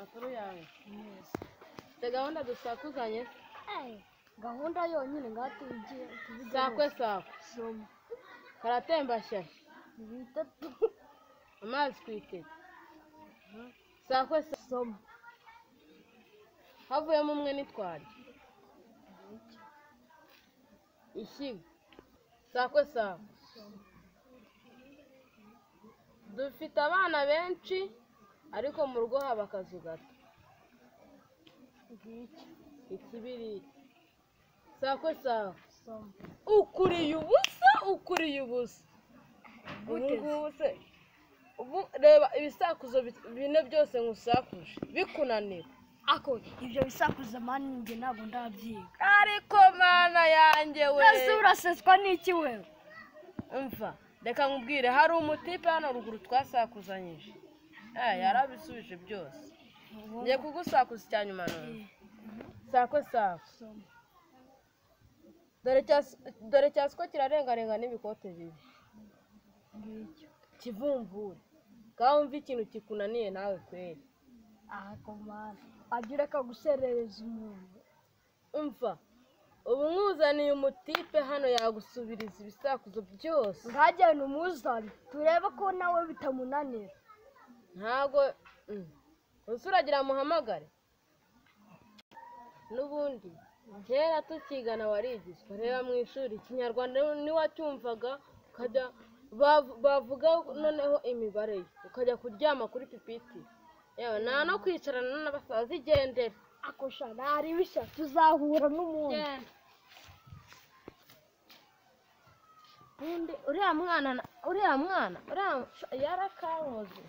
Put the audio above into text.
Makuru yawe? Mfite gahunda dusakuzanye. Gahunda yonyine ngaho tubigiye. Sakwe sakwe. Soma. Karatemba shyashya. Bitatu. Amazi ku itete. Sakwe soma. Havuyemo umwe nitwarya. Ishyiga. Sakwe sakwe. Dufite abana benshi ariko mu rugo haba akazu gato. Ikibiriti. Sakwe sakwe. Ukuriye ubusa, ukuriye ubusa. Ubu ngubu se ubu reba ibisakuzo bine byose nkusakuje bikunanira. Ako ibyo bisakuzo mani njye ntabwo ndabyiga. Ariko mana yanjye we. Ese uraseswa n'iki wewe? Umva, reka nkubwire, hari umutipe hano ruguru twasakuzanyije. Yarabisubije byose. Ngiye kugusakuza icya nyuma none. Sakwe sakwe. Dore cyasiko kirarengarenga n'ibikote bibi. Kivumvure. Ngaho wumva ikintu kikunaniye nawe kweri. Ako mana, wajya ureka guserereza umuntu. Umva, ubu nkuzaniye umutipe hano yagusubiriza ibisakuzo byose. Ngajyana umuzane turebe ko nawe bitamunanira. Ntago uzi uragira muhamagare. N'ubundi kera tukigana warigishwa, reba mu ishuri ikinyarwanda niwacyumvaga ukajya bavuga noneho imibare ye ukajya kuryama kuri pipiti. Yewe nta no kwicarana n'abasaza, igendere. Akosha naribisha tuzahura n'umuntu. Undi uriya mwana uriya mwana uriya yarakankoze.